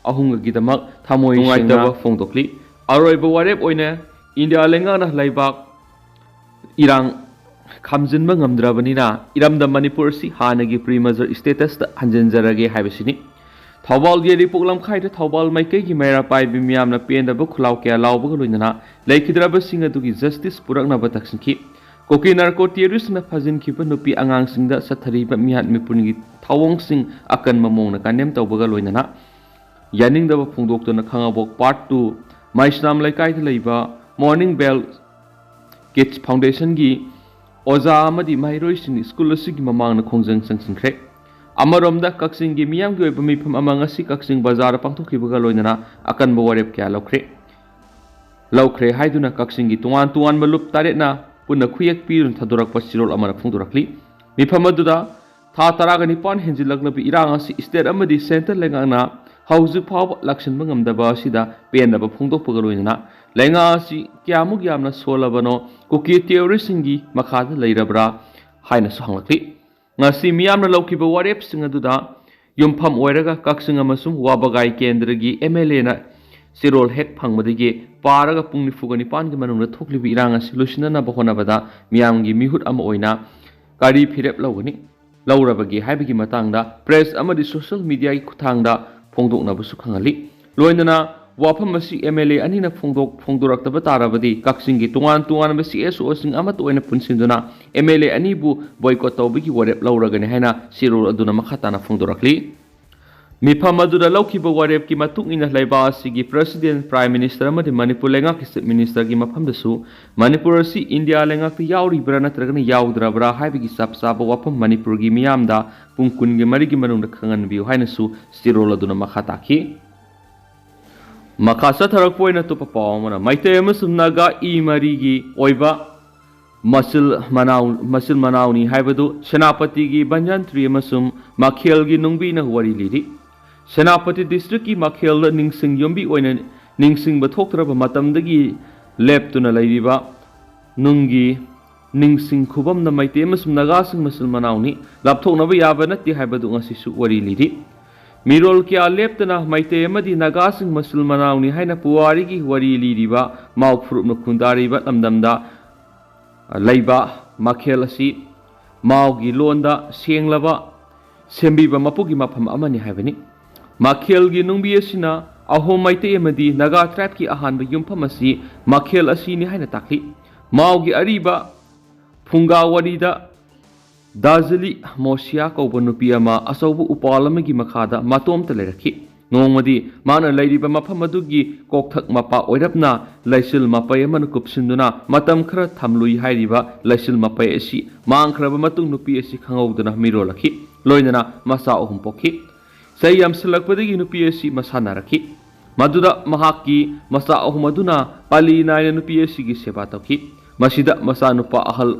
ꯑꯍꯨꯝꯒꯒꯤꯗꯃꯛ ꯊꯃꯣꯏ ꯅꯨꯡꯉꯥꯏꯇꯕ ꯁꯦꯡꯅ ꯐꯣꯡꯗꯣꯛꯂꯤ꯫ ꯑꯔꯣꯏꯕ ꯋꯥꯔꯦꯞ ꯑꯣꯏꯅ ꯏꯟꯗꯤꯌꯥ ꯂꯩꯉꯥꯛꯅ ꯂꯩꯕꯥꯛ ꯏꯔꯥꯡ ꯈꯥꯝꯖꯤꯟꯕ ꯉꯝꯗ꯭ꯔꯕꯅꯤꯅ ꯏꯔꯝꯗꯝ ꯃꯅꯤꯄꯨꯔ ꯑꯁꯤ ꯍꯥꯟꯅꯒꯤ ꯄ꯭ꯔꯤ ꯃꯔꯖꯔ ꯁ꯭ꯇꯦꯇꯁꯇ ꯍꯟꯖꯤꯟꯖꯔꯒꯦ ꯍꯥꯏꯕꯁꯤꯅꯤ꯫ ꯊꯧꯕꯥꯜ ꯌꯥꯏꯔꯤꯄꯣꯛ ꯂꯝꯈꯥꯏꯗ ꯊꯧꯕꯥꯜ ꯃꯥꯏꯀꯩꯒꯤ ꯃꯩꯔꯥ ꯄꯥꯏꯕꯤ ꯃꯤꯌꯥꯝꯅ ꯄꯦꯟꯗꯕ ꯈꯨꯜꯂꯥꯎ ꯀꯌꯥ ꯂꯥꯎꯕꯒ ꯂꯣꯏꯅꯅ ꯂꯩꯈꯤꯗ꯭ꯔꯕꯁꯤꯡ ꯑꯗꯨꯒꯤ ꯖꯁꯇꯤꯁ ꯄꯨꯔꯛꯅꯕ ꯇꯛꯁꯤꯟꯈꯤ꯫ ꯀꯨꯀꯤ ꯅꯥꯔꯀꯣ ꯇꯦꯔꯣꯔꯤꯁꯅ ꯐꯥꯖꯤꯟꯈꯤꯕ ꯅꯨꯄꯤ ꯑꯉꯥꯡꯁꯤꯡꯗ ꯆꯠꯊꯔꯤꯕ ꯃꯤꯍꯥꯠ ꯃꯤꯄꯨꯟꯒꯤ ꯊꯧꯑꯣꯡꯁꯤꯡ ꯑꯀꯟꯕ ꯃꯑꯣꯡꯗ ꯀꯟꯗꯦꯝ ꯇꯧꯕꯒ ꯂꯣꯏꯅꯅ ꯌꯥꯅꯤꯡꯗꯕ ꯐꯣꯡꯗꯣꯛꯇꯨꯅ ꯈꯥꯉꯕꯣꯛ ꯄꯥꯔꯠ ꯇꯨ ꯃꯩꯁꯅꯥꯝ ꯂꯩꯀꯥꯏꯗ ꯂꯩꯕ ꯃꯣꯔꯅꯤꯡ ꯕꯦꯜ ꯀꯤꯗꯁ ꯐꯥꯎꯟꯗꯦꯁꯟꯒꯤ ꯑꯣꯖꯥ ꯑꯃꯗꯤ ꯃꯍꯩꯔꯣꯏꯁꯤꯡ ꯁ꯭ꯀꯨꯜ ꯑꯁꯤꯒꯤ ꯃꯃꯥꯡꯗ ꯈꯣꯡꯖꯪ ꯆꯪꯁꯤꯟꯈ꯭ꯔꯦ꯫ ꯑꯃꯔꯣꯝꯗ ꯀꯛꯆꯤꯡꯒꯤ ꯃꯤꯌꯥꯝꯒꯤ ꯑꯣꯏꯕ ꯃꯤꯐꯝ ꯑꯃ ꯉꯁꯤ ꯀꯛꯆꯤꯡ ꯕꯖꯥꯔꯗ ꯄꯥꯡꯊꯣꯛꯈꯤꯕꯒ ꯂꯣꯏꯅꯅ ꯑꯀꯟꯕ ꯋꯥꯔꯦꯞ ꯀꯌꯥ ꯂꯧꯈ꯭ꯔꯦ꯫ ꯂꯧꯈ꯭ꯔꯦ ꯍꯥꯏꯗꯨꯅ ꯀꯛꯆꯤꯡꯒꯤ ꯇꯣꯉꯥꯟ ꯇꯣꯉꯥꯟꯕ ꯂꯨꯞ ꯇꯔꯦꯠꯅ ꯄꯨꯟꯅ ꯈꯨꯌꯦꯛ ꯄꯤꯗꯨꯅ ꯊꯥꯗꯣꯔꯛꯄ ꯆꯦꯔꯣꯜ ꯑꯃꯅ ꯐꯣꯡꯗꯣꯔꯛꯂꯤ꯫ ꯃꯤꯐꯝ ꯑꯗꯨꯗ ꯊꯥ ꯇꯔꯥꯒ ꯅꯤꯄꯥꯟ ꯍꯦꯟꯖꯤꯜꯂꯛꯂꯕ ꯏꯔꯥꯡ ꯑꯁꯤ ꯁ꯭ꯇꯦꯠ ꯑꯃꯗꯤ ꯁꯦꯟꯇꯔ ꯂꯩꯉꯥꯛꯅ ꯍꯧꯖꯤꯛ ꯐꯥꯎꯕ ꯂꯥꯛꯁꯤꯟꯕ ꯉꯝꯗꯕ ꯑꯁꯤꯗ ꯄꯦꯟꯗꯕ ꯐꯣꯡꯗꯣꯛꯄꯒ ꯂꯣꯏꯅꯅ ꯂꯩꯉꯥꯛ ꯑꯁꯤ ꯀꯌꯥꯃꯨꯛ ꯌꯥꯝꯅ ꯁꯣꯜꯂꯕꯅꯣ, ꯀꯨꯀꯤ ꯇꯦꯔꯣꯔꯤꯁꯁꯤꯡꯒꯤ ꯃꯈꯥꯗ ꯂꯩꯔꯕ꯭ꯔꯥ ꯍꯥꯏꯅꯁꯨ ꯍꯪꯂꯛꯂꯤ꯫ ꯉꯁꯤ ꯃꯤꯌꯥꯝꯅ ꯂꯧꯈꯤꯕ ꯋꯥꯔꯦꯞꯁꯤꯡ ꯑꯗꯨꯗ ꯌꯨꯝꯐꯝ ꯑꯣꯏꯔꯒ ꯀꯛꯆꯤꯡ ꯑꯃꯁꯨꯡ ꯋꯥꯕꯒꯥꯏ ꯀꯦꯟꯗ꯭ꯔꯒꯤ ꯑꯦꯝ ꯑꯦꯜ ꯑꯦꯅ ꯆꯦꯔꯣꯜ ꯍꯦꯛ ꯐꯪꯕꯗꯒꯤ ꯄꯥꯔꯒ ꯄꯨꯡ ꯅꯤꯐꯨꯒ ꯅꯤꯄꯥꯟꯒꯤ ꯃꯅꯨꯡꯗ ꯊꯣꯛꯂꯤꯕ ꯏꯔꯥꯡ ꯑꯁꯤ ꯂꯣꯏꯁꯤꯟꯅꯅꯕ ꯍꯣꯠꯅꯕꯗ ꯃꯤꯌꯥꯝꯒꯤ ꯃꯤꯍꯨꯠ ꯑꯃ ꯑꯣꯏꯅ ꯀꯔꯤ ꯐꯤꯔꯦꯞ ꯂꯧꯒꯅꯤ, ꯂꯧꯔꯕꯒꯦ ꯍꯥꯏꯕꯒꯤ ꯃꯇꯥꯡꯗ ꯄ꯭ꯔꯦꯁ ꯑꯃꯗꯤ ꯁꯣꯁꯤꯌꯦꯜ ꯃꯤꯗꯤꯌꯥꯒꯤ ꯈꯨꯠꯊꯥꯡꯗ ꯐꯣꯡꯗꯣꯛꯅꯕꯁꯨ ꯈꯪꯍꯜꯂꯤ꯫ ꯂꯣꯏꯅꯅ ꯋꯥꯐꯝ ꯑꯁꯤ ꯑꯦꯝ ꯑꯦꯜ ꯑꯦ ꯑꯅꯤꯅ ꯐꯣꯡꯗꯣꯛ-, ꯐꯣꯡꯗꯣꯔꯛꯇꯕ ꯇꯥꯔꯕꯗꯤ ꯀꯛꯆꯤꯡꯒꯤ ꯇꯣꯉꯥꯟ ꯇꯣꯉꯥꯟꯕ ꯁꯤ ꯑꯦꯁ ꯑꯣꯁꯤꯡ ꯑꯃꯠꯇ ꯑꯣꯏꯅ ꯄꯨꯟꯁꯤꯟꯗꯨꯅ ꯑꯦꯝ ꯑꯦꯜ ꯑꯦ ꯑꯅꯤꯕꯨ ꯕꯣꯏꯀꯣꯠ ꯇꯧꯕꯒꯤ ꯋꯥꯔꯦꯞ ꯂꯧꯔꯒꯅꯤ ꯍꯥꯏꯅ ꯆꯦꯔꯣꯜ ꯑꯗꯨꯅ ꯃꯈꯥ ꯇꯥꯅ ꯐꯣꯡꯗꯣꯔꯛꯂꯤ꯫ ꯃꯤꯐꯝ ꯑꯗꯨꯗ ꯂꯧꯈꯤꯕ ꯋꯥꯔꯦꯞꯀꯤ ꯃꯇꯨꯡ ꯏꯟꯅ ꯂꯩꯕꯥꯛ ꯑꯁꯤꯒꯤ ꯄ꯭ꯔꯁꯤꯗꯦꯟ, ꯄ꯭ꯔꯥꯏꯝ ꯃꯤꯅꯤꯁꯇꯔ ꯑꯃꯗꯤ ꯃꯅꯤꯄꯨꯔ ꯂꯩꯉꯥꯛꯀꯤ ꯆꯤꯐ ꯃꯤꯅꯤꯁꯇꯔꯒꯤ ꯃꯐꯝꯗꯁꯨ ꯃꯅꯤꯄꯨꯔ ꯑꯁꯤ ꯏꯟꯗꯤꯌꯥ ꯂꯩꯉꯥꯛꯇ ꯌꯥꯎꯔꯤꯕ꯭ꯔꯥ ꯅꯠꯇ꯭ꯔꯒꯅ ꯌꯥꯎꯗ꯭ꯔꯕ꯭ꯔꯥ ꯍꯥꯏꯕꯒꯤ ꯆꯞ ꯆꯥꯕ ꯋꯥꯐꯝ ꯃꯅꯤꯄꯨꯔꯒꯤ ꯃꯤꯌꯥꯝꯗ ꯄꯨꯡ ꯀꯨꯟꯒꯤ ꯃꯔꯤꯒꯤ ꯃꯅꯨꯡꯗ ꯈꯪꯍꯟꯕꯤꯌꯨ ꯍꯥꯏꯅꯁꯨ ꯆꯦꯔꯣꯜ ꯑꯗꯨꯅ ꯃꯈꯥ ꯇꯥꯈꯤ꯫ ꯃꯈꯥ ꯆꯠꯊꯔꯛꯄ ꯑꯣꯏꯅ ꯑꯇꯣꯞꯄ ꯄꯥꯎ ꯑꯃꯅ, ꯃꯩꯇꯩ ꯑꯃꯁꯨꯡ ꯅꯥꯒꯥ ꯏ ꯃꯔꯤꯒꯤ ꯑꯣꯏꯕ ꯃꯆꯤꯜ ꯃꯅꯥꯎ, ꯃꯆꯤꯜ ꯃꯅꯥꯎꯅꯤ ꯍꯥꯏꯕꯗꯨ ꯁꯦꯅꯥꯄꯇꯤꯒꯤ ꯕꯟꯖꯟꯇ꯭ꯔꯤ ꯑꯃꯁꯨꯡ ꯃꯈꯦꯜꯒꯤ ꯅꯨꯡꯕꯤꯅ ꯋꯥꯔꯤ ꯂꯤꯔꯤ꯫ ꯁꯦꯅꯥꯄꯇꯤ ꯗꯤꯁꯇ꯭ꯔꯤꯛꯀꯤ ꯃꯈꯦꯜꯗ ꯅꯤꯡꯁꯤꯡ ꯌꯣꯝꯕꯤ ꯑꯣꯏꯅ ꯅꯤꯡꯁꯤꯡꯕ ꯊꯣꯛꯇ꯭ꯔꯕ ꯃꯇꯝꯗꯒꯤ ꯂꯦꯞꯇꯨꯅ ꯂꯩꯔꯤꯕ ꯅꯨꯡꯒꯤ ꯅꯤꯡꯁꯤꯡ ꯈꯨꯕꯝꯅ ꯃꯩꯇꯩ ꯑꯃꯁꯨꯡ ꯅꯥꯒꯥꯁꯤꯡ ꯃꯆꯤꯜ ꯃꯅꯥꯎꯅꯤ, ꯂꯥꯞꯊꯣꯛꯅꯕ ꯌꯥꯕ ꯅꯠꯇꯦ ꯍꯥꯏꯕꯗꯨ ꯉꯁꯤꯁꯨ ꯋꯥꯔꯤ ꯂꯤꯔꯤ꯫ ꯃꯤꯔꯣꯜ ꯀꯌꯥ ꯂꯦꯞꯇꯅ ꯃꯩꯇꯩ ꯑꯃꯗꯤ ꯅꯥꯒꯥꯁꯤꯡ ꯃꯆꯤꯜ ꯃꯅꯥꯎꯅꯤ ꯍꯥꯏꯅ ꯄꯨꯋꯥꯔꯤꯒꯤ ꯋꯥꯔꯤ ꯂꯤꯔꯤꯕ ꯃꯥꯎ ꯐꯨꯔꯨꯞꯅ ꯈꯨꯟꯗꯥꯔꯤꯕ ꯂꯝꯗꯝꯗ ꯂꯩꯕ ꯃꯈꯦꯜ ꯑꯁꯤ ꯃꯥꯎꯒꯤ ꯂꯣꯟꯗ ꯁꯦꯡꯂꯕ ꯁꯦꯝꯕꯤꯕ ꯃꯄꯨꯒꯤ ꯃꯐꯝ ꯑꯃꯅꯤ ꯍꯥꯏꯕꯅꯤ꯫ ꯃꯥꯈꯦꯜꯒꯤ ꯅꯨꯡꯕꯤ ꯑꯁꯤꯅ ꯑꯍꯣꯝ ꯃꯩꯇꯩ ꯑꯃꯗꯤ ꯅꯥꯒꯥ ꯇ꯭ꯔꯥꯏꯕꯀꯤ ꯑꯍꯥꯟꯕ ꯌꯨꯝꯐꯝ ꯑꯁꯤ ꯃꯥꯈꯦꯜ ꯑꯁꯤꯅꯤ ꯍꯥꯏꯅ ꯇꯥꯛꯂꯤ꯫ ꯃꯥꯎꯒꯤ ꯑꯔꯤꯕ ꯐꯨꯡꯒꯥꯋꯥꯔꯤꯗ ꯗꯥꯖꯂꯤ ꯃꯣꯁꯤꯌꯥ ꯀꯧꯕ ꯅꯨꯄꯤ ꯑꯃ ꯑꯆꯧꯕ ꯎꯄꯥꯜ ꯑꯃꯒꯤ ꯃꯈꯥꯗ ꯃꯇꯣꯝꯇ ꯂꯩꯔꯛꯈꯤ꯫ ꯅꯣꯡꯃꯗꯤ ꯃꯥꯅ ꯂꯩꯔꯤꯕ ꯃꯐꯝ ꯑꯗꯨꯒꯤ ꯀꯣꯛꯊꯛ ꯃꯄꯥ ꯑꯣꯏꯔꯞꯅ ꯂꯩꯆꯤꯜ ꯃꯄꯩ ꯑꯃꯅ ꯀꯨꯞꯁꯤꯟꯗꯨꯅ ꯃꯇꯝ ꯈꯔ ꯊꯝꯂꯨꯏ ꯍꯥꯏꯔꯤꯕ ꯂꯩꯆꯤꯜ ꯃꯄꯩ ꯑꯁꯤ ꯃꯥꯡꯈ꯭ꯔꯕ ꯃꯇꯨꯡ ꯅꯨꯄꯤ ꯑꯁꯤ ꯈꯪꯍꯧꯗꯅ ꯃꯤꯔꯣꯜꯂꯛꯈꯤ꯫ ꯂꯣꯏꯅꯅ ꯃꯆꯥ ꯑꯍꯨꯝ ꯄꯣꯛꯈꯤ꯫ ꯆꯍꯤ ꯌꯥꯝꯁꯤꯜꯂꯛꯄꯗꯒꯤ ꯅꯨꯄꯤ ꯑꯁꯤ ꯃꯁꯥ ꯅꯥꯔꯛꯈꯤ꯫ ꯃꯗꯨꯗ ꯃꯍꯥꯛꯀꯤ ꯃꯆꯥ ꯑꯍꯨꯝ ꯑꯗꯨꯅ ꯄꯥꯂꯤ ꯅꯥꯏꯅ ꯅꯨꯄꯤ ꯑꯁꯤꯒꯤ ꯁꯦꯕꯥ ꯇꯧꯈꯤ꯫ ꯃꯁꯤꯗ ꯃꯆꯥꯅꯨꯄꯥ ꯑꯍꯜ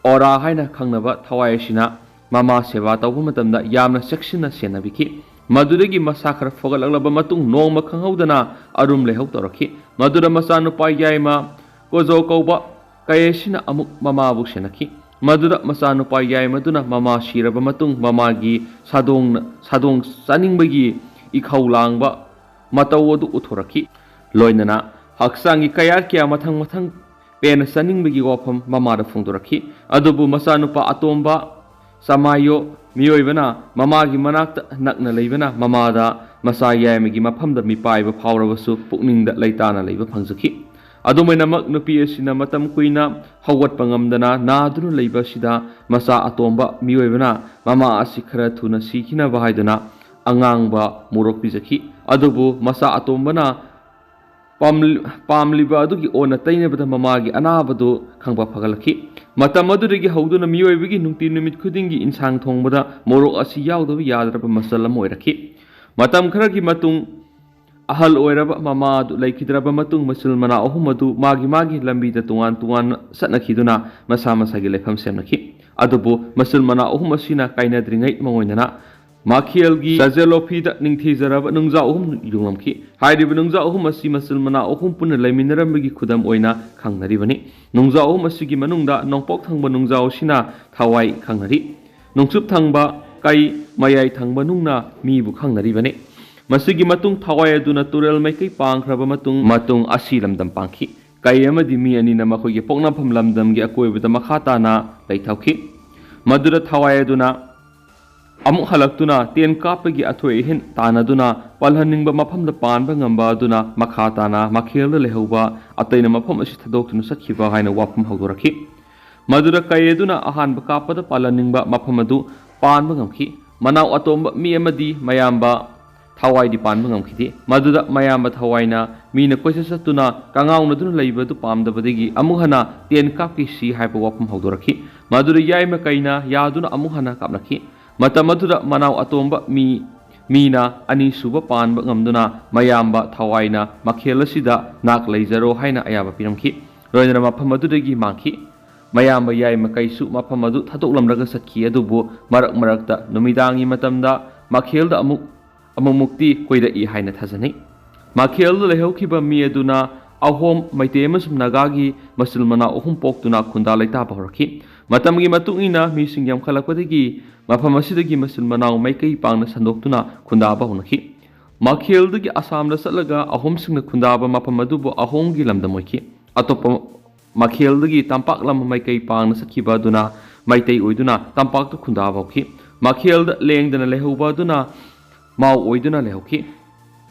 ꯑꯣꯔꯥ ꯍꯥꯏꯅ ꯈꯪꯅꯕ ꯊꯋꯥꯏ ꯑꯁꯤꯅ ꯃꯃꯥ ꯁꯦꯕꯥ ꯇꯧꯕ ꯃꯇꯝꯗ ꯌꯥꯝꯅ ꯆꯦꯛꯁꯤꯟꯅ ꯁꯦꯟꯅꯕꯤꯈꯤ꯫ ꯃꯗꯨꯗꯒꯤ ꯃꯁꯥ ꯈꯔ ꯐꯒꯠꯂꯛꯂꯕ ꯃꯇꯨꯡ ꯅꯣꯡꯃ ꯈꯪꯍꯧꯗꯅ ꯑꯔꯨꯝ ꯂꯩꯍꯧ ꯇꯧꯔꯛꯈꯤ꯫ ꯃꯗꯨꯗ ꯃꯆꯥꯅꯨꯄꯥ ꯌꯥꯏꯃ ꯀꯣꯖꯣ ꯀꯧꯕ ꯀꯌꯦꯁꯤꯅ ꯑꯃꯨꯛ ꯃꯃꯥꯕꯨ ꯁꯦꯟꯅꯈꯤ꯫ ꯃꯗꯨꯗ ꯃꯆꯥꯅꯨꯄꯥ ꯌꯥꯏꯃꯗꯨꯅ ꯃꯃꯥ ꯁꯤꯔꯕ ꯃꯇꯨꯡ ꯃꯃꯥꯒꯤ ꯁꯥꯗꯣꯡꯅ-, ꯁꯥꯗꯣꯡ ꯆꯥꯅꯤꯡꯕꯒꯤ ꯏꯈꯧ ꯂꯥꯡꯕ ꯃꯇꯧ ꯑꯗꯨ ꯎꯠꯊꯣꯔꯛꯈꯤ꯫ ꯂꯣꯏꯅꯅ ꯍꯛꯆꯥꯡꯒꯤ ꯀꯌꯥꯠ ꯀꯌꯥ ꯃꯊꯪ ꯃꯊꯪ ꯄꯦꯟꯅ ꯆꯥꯅꯤꯡꯕꯒꯤ ꯋꯥꯐꯝ ꯃꯃꯥꯗ ꯐꯣꯡꯗꯣꯔꯛꯈꯤ꯫ ꯑꯗꯨꯕꯨ ꯃꯆꯥꯅꯨꯄꯥ ꯑꯇꯣꯝꯕ ꯆꯃꯥꯏꯌꯣ ꯃꯤꯑꯣꯏꯕꯅ ꯃꯃꯥꯒꯤ ꯃꯅꯥꯛꯇ ꯅꯛꯅ ꯂꯩꯕꯅ ꯃꯃꯥꯗ ꯃꯆꯥ ꯌꯥꯏꯃꯒꯤ ꯃꯐꯝꯗ ꯃꯤꯄꯥꯏꯕ ꯐꯥꯎꯔꯕꯁꯨ ꯄꯨꯛꯅꯤꯡꯗ ꯂꯩꯇꯥꯅ ꯂꯩꯕ ꯐꯪꯖꯈꯤ꯫ ꯑꯗꯨꯃꯥꯏꯅꯃꯛ ꯅꯨꯄꯤ ꯑꯁꯤꯅ ꯃꯇꯝ ꯀꯨꯏꯅ ꯍꯧꯒꯠꯄ ꯉꯝꯗꯅ ꯅꯥꯗꯨꯅ ꯂꯩꯕ ꯑꯁꯤꯗ ꯃꯆꯥ ꯑꯇꯣꯝꯕ ꯃꯤꯑꯣꯏꯕꯅ ꯃꯃꯥ ꯑꯁꯤ ꯈꯔ ꯊꯨꯅ ꯁꯤꯈꯤꯅꯕ ꯍꯥꯏꯗꯨꯅ ꯑꯉꯥꯡꯕ ꯃꯣꯔꯣꯛ ꯄꯤꯖꯈꯤ꯫ ꯑꯗꯨꯕꯨ ꯃꯆꯥ ꯑꯇꯣꯝꯕꯅ ꯄꯥꯝ-, ꯄꯥꯝꯂꯤꯕ ꯑꯗꯨꯒꯤ ꯑꯣꯟꯅ ꯇꯩꯅꯕꯗ ꯃꯃꯥꯒꯤ ꯑꯅꯥꯕꯗꯨ ꯈꯪꯕ ꯐꯒꯠꯂꯛꯈꯤ꯫ ꯃꯇꯝ ꯑꯗꯨꯗꯒꯤ ꯍꯧꯗꯨꯅ ꯃꯤꯑꯣꯏꯕꯒꯤ ꯅꯨꯡꯇꯤ ꯅꯨꯃꯤꯠ ꯈꯨꯗꯤꯡꯒꯤ ꯏꯟꯁꯥꯡ ꯊꯣꯡꯕꯗ ꯃꯣꯔꯣꯛ ꯑꯁꯤ ꯌꯥꯎꯗꯕ ꯌꯥꯗ꯭ꯔꯕ ꯃꯆꯜ ꯑꯃ ꯑꯣꯏꯔꯛꯈꯤ꯫ ꯃꯇꯝ ꯈꯔꯒꯤ ꯃꯇꯨꯡ ꯑꯍꯜ ꯑꯣꯏꯔꯕ ꯃꯃꯥ ꯑꯗꯨ ꯂꯩꯈꯤꯗ꯭ꯔꯕ ꯃꯇꯨꯡ ꯃꯆꯤꯜ ꯃꯅꯥꯎ ꯑꯍꯨꯝ ꯑꯗꯨ ꯃꯥꯒꯤ ꯃꯥꯒꯤ ꯂꯝꯕꯤꯗ ꯇꯣꯉꯥꯟ ꯇꯣꯉꯥꯟꯅ ꯆꯠꯅꯈꯤꯗꯨꯅ ꯃꯁꯥ ꯃꯁꯥꯒꯤ ꯂꯩꯐꯝ ꯁꯦꯝꯅꯈꯤ꯫ ꯑꯗꯨꯕꯨ ꯃꯆꯤꯜ ꯃꯅꯥꯎ ꯑꯍꯨꯝ ꯑꯁꯤꯅ ꯀꯥꯏꯅꯗ꯭ꯔꯤꯉꯩ ꯃꯉꯣꯟꯗꯅ ꯃꯥꯈꯦꯜꯒꯤ ꯆꯖꯦꯂꯣꯐꯤꯗ ꯅꯤꯡꯊꯤꯖꯔꯕ ꯅꯨꯡꯖꯥꯎ ꯑꯍꯨꯝ ꯌꯨꯡꯂꯝꯈꯤ꯫ ꯍꯥꯏꯔꯤꯕ ꯅꯨꯡꯖꯥꯎ ꯑꯍꯨꯝ ꯑꯁꯤ ꯃꯆꯤꯜ ꯃꯅꯥꯎ ꯑꯍꯨꯝ ꯄꯨꯟꯅ ꯂꯩꯃꯤꯟꯅꯔꯝꯕꯒꯤ ꯈꯨꯗꯝ ꯑꯣꯏꯅ ꯈꯪꯅꯔꯤꯕꯅꯤ꯫ ꯅꯨꯡꯖꯥꯎ ꯑꯍꯨꯝ ꯑꯁꯤꯒꯤ ꯃꯅꯨꯡꯗ ꯅꯣꯡꯄꯣꯛ ꯊꯪꯕ ꯅꯨꯡꯖꯥꯎ ꯑꯁꯤꯅ ꯊꯋꯥꯏ ꯈꯪꯅꯔꯤ꯫ ꯅꯣꯡꯆꯨꯞ ꯊꯪꯕ ꯀꯩ, ꯃꯌꯥꯏ ꯊꯪꯕ ꯅꯨꯡꯅ ꯃꯤꯕꯨ ꯈꯪꯅꯔꯤꯕꯅꯤ꯫ ꯃꯁꯤꯒꯤ ꯃꯇꯨꯡ ꯊꯋꯥꯏ ꯑꯗꯨꯅ ꯇꯨꯔꯦꯜ ꯃꯥꯏꯀꯩ ꯄꯥꯡꯈ꯭ꯔꯕ ꯃꯇꯨꯡ, ꯃꯇꯨꯡ ꯑꯁꯤ ꯂꯝꯗꯝ ꯄꯥꯡꯈꯤ꯫ ꯀꯩ ꯑꯃꯗꯤ ꯃꯤ ꯑꯅꯤꯅ ꯃꯈꯣꯏꯒꯤ ꯄꯣꯛꯅꯐꯝ ꯂꯝꯗꯝꯒꯤ ꯑꯀꯣꯏꯕꯗ ꯃꯈꯥ ꯇꯥꯅ ꯂꯩꯊꯧꯈꯤ꯫ ꯃꯗꯨꯗ ꯊꯋꯥꯏ ꯑꯗꯨꯅ ꯑꯃꯨꯛ ꯍꯜꯂꯛꯇꯨꯅ ꯇꯦꯟ ꯀꯥꯞꯄꯒꯤ ꯑꯊꯣꯏ ꯑꯍꯦꯟ ꯇꯥꯟꯅꯗꯨꯅ ꯄꯥꯜꯍꯟꯅꯤꯡꯕ ꯃꯐꯝꯗ ꯄꯥꯟꯕ ꯉꯝꯕ ꯑꯗꯨꯅ ꯃꯈꯥ ꯇꯥꯅ ꯃꯈꯦꯜꯗ ꯂꯩꯍꯧꯕ ꯑꯇꯩꯅ ꯃꯐꯝ ꯑꯁꯤ ꯊꯥꯗꯣꯛꯇꯨꯅ ꯆꯠꯈꯤꯕ ꯍꯥꯏꯅ ꯋꯥꯐꯝ ꯍꯧꯗꯣꯔꯛꯈꯤ꯫ ꯃꯗꯨꯗ ꯀꯩ ꯑꯗꯨꯅ ꯑꯍꯥꯟꯕ ꯀꯥꯞꯄꯗ ꯄꯥꯜꯍꯟꯅꯤꯡꯕ ꯃꯐꯝ ꯑꯗꯨ ꯄꯥꯟꯕ ꯉꯝꯈꯤ꯫ ꯃꯅꯥꯎ ꯑꯇꯣꯝꯕ ꯃꯤ ꯑꯃꯗꯤ ꯃꯌꯥꯝꯕ ꯊꯋꯥꯏꯗꯤ ꯄꯥꯟꯕ ꯉꯝꯈꯤꯗꯦ꯫ ꯃꯗꯨꯗ ꯃꯌꯥꯝꯕ ꯊꯋꯥꯏꯅ ꯃꯤꯅ ꯀꯣꯏꯆꯠ ꯆꯠꯇꯨꯅ ꯀꯉꯥꯎꯅꯗꯨꯅ ꯂꯩꯕꯗꯨ ꯄꯥꯝꯗꯕꯗꯒꯤ ꯑꯃꯨꯛ ꯍꯟꯅ ꯇꯦꯟ ꯀꯥꯞꯈꯤꯁꯤ ꯍꯥꯏꯕ ꯋꯥꯐꯝ ꯍꯧꯗꯣꯔꯛꯈꯤ꯫ ꯃꯗꯨꯗ ꯌꯥꯏꯃ ꯀꯩꯅ ꯌꯥꯗꯨꯅ ꯑꯃꯨꯛ ꯍꯟꯅ ꯀꯥꯞꯅꯈꯤ꯫ ꯃꯇꯝ ꯑꯗꯨꯗ ꯃꯅꯥꯎ ꯑꯇꯣꯝꯕ ꯃꯤ, ꯃꯤꯅ ꯑꯅꯤꯁꯨꯕ ꯄꯥꯟꯕ ꯉꯝꯗꯨꯅ ꯃꯌꯥꯝꯕ ꯊꯋꯥꯏꯅ ꯃꯈꯦꯜ ꯑꯁꯤꯗ ꯅꯥꯛ ꯂꯩꯖꯔꯣ ꯍꯥꯏꯅ ꯑꯌꯥꯕ ꯄꯤꯔꯝꯈꯤ꯫ ꯂꯣꯏꯅꯅ ꯃꯐꯝ ꯑꯗꯨꯗꯒꯤ ꯃꯥꯡꯈꯤ꯫ ꯃꯌꯥꯝꯕ ꯌꯥꯏꯃ ꯀꯩꯁꯨ ꯃꯐꯝ ꯑꯗꯨ ꯊꯥꯗꯣꯛꯂꯝꯂꯒ ꯆꯠꯈꯤ, ꯑꯗꯨꯕꯨ ꯃꯔꯛ ꯃꯔꯛꯇ ꯅꯨꯃꯤꯗꯥꯡꯒꯤ ꯃꯇꯝꯗ ꯃꯈꯦꯜꯗ ꯑꯃꯨꯛ, ꯑꯃꯨꯛꯃꯨꯛꯇꯤ ꯀꯣꯏꯔꯛꯏ ꯍꯥꯏꯅ ꯊꯥꯖꯅꯩ꯫ ꯃꯈꯦꯜꯗ ꯂꯩꯍꯧꯈꯤꯕ ꯃꯤ ꯑꯗꯨꯅ ꯑꯍꯣꯝ, ꯃꯩꯇꯩ ꯑꯃꯁꯨꯡ ꯅꯥꯒꯥꯒꯤ ꯃꯆꯤꯜ ꯃꯅꯥꯎ ꯑꯍꯨꯝ ꯄꯣꯛꯇꯨꯅ ꯈꯨꯟꯗꯥ ꯂꯩꯇꯥꯕ ꯍꯧꯔꯛꯈꯤ꯫ ꯃꯇꯝꯒꯤ ꯃꯇꯨꯡ ꯏꯟꯅ ꯃꯤꯁꯤꯡ ꯌꯥꯝꯈꯠꯂꯛꯄꯗꯒꯤ ꯃꯐꯝ ꯑꯁꯤꯗꯒꯤ ꯃꯆꯤꯜ ꯃꯅꯥꯎ ꯃꯥꯏꯀꯩ ꯄꯥꯡꯅ ꯁꯟꯗꯣꯛꯇꯨꯅ ꯈꯨꯟꯗꯥꯕ ꯍꯧꯅꯈꯤ꯫ ꯃꯈꯦꯜꯗꯒꯤ ꯑꯁꯥꯝꯗ ꯆꯠꯂꯒ ꯑꯍꯣꯝꯁꯤꯡꯅ ꯈꯨꯟꯗꯥꯕ ꯃꯐꯝ ꯑꯗꯨꯕꯨ ꯑꯍꯣꯝꯒꯤ ꯂꯝꯗꯝ ꯑꯣꯏꯈꯤ꯫ ꯑꯇꯣꯞꯄ ꯃꯈꯦꯜꯗꯒꯤ ꯇꯝꯄꯥꯛ ꯂꯝ ꯃꯥꯏꯀꯩ ꯄꯥꯡꯅ ꯆꯠꯈꯤꯕ ꯑꯗꯨꯅ ꯃꯩꯇꯩ ꯑꯣꯏꯗꯨꯅ ꯇꯝꯄꯥꯛꯇ ꯈꯨꯟꯗꯥꯕ ꯍꯧꯈꯤ꯫ ꯃꯈꯦꯜꯗ ꯂꯦꯡꯗꯅ ꯂꯩꯍꯧꯕ ꯑꯗꯨꯅ ꯃꯥꯎ ꯑꯣꯏꯗꯨꯅ ꯂꯩꯍꯧꯈꯤ꯫